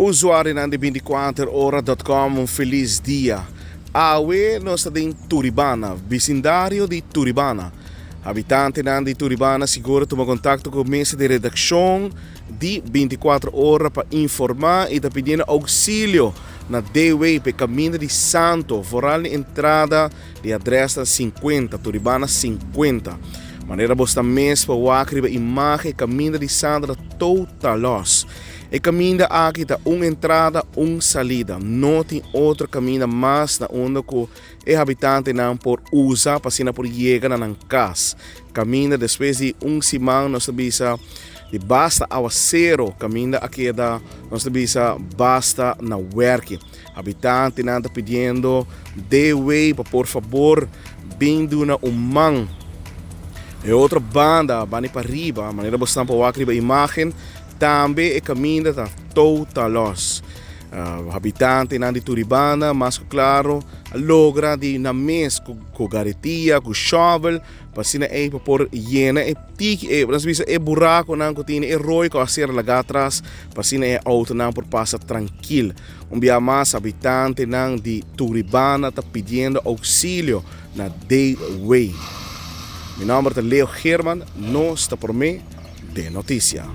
Usuarionan di binticuater ora dot com un feliz dia. Awe nos ta den Turibana, bisindario di Turibana. Habitantenan di Turibana sigur a tuma contacto cu mesa di redaccion di binticuater ora pa informa y ta pidiendo auxilio na DW p'e caminda di Santo, vooral na entrada di adresnan 50, Turibana 50. Manera bo sta mes pa wak riba imagen e caminda di Santo ta total los. E caminda aki ta un entrada, un salida. No tin otro caminda mas na unda cu e habitantenan por usa pa asina por yega na nan cas. Caminda despues di un siman nos ta bisa di basta awacero caminda a keda nos ta bisa basta na werki. Habitantenan ta pidiendo DW pa por fabor bin duna un man. E otro banda, banda di pariba, manera bo stan por wak riba imagen, tambe e caminda ta total los. Habitantenan di Turibana, mas cu claro, a logra di nan mes cu garetia, cu shovel, pa asina ey pa por yena e tiki, e, nos bisa e buraconan cu tin, e rooi cu a ser laga atras, pa asina e autonan por pasa trankil. Un bia mas habitantenan di Turibana ta pidiendo auxilio na DW. Mi nomber ta Leo Geerman, nos ta prome den noticia.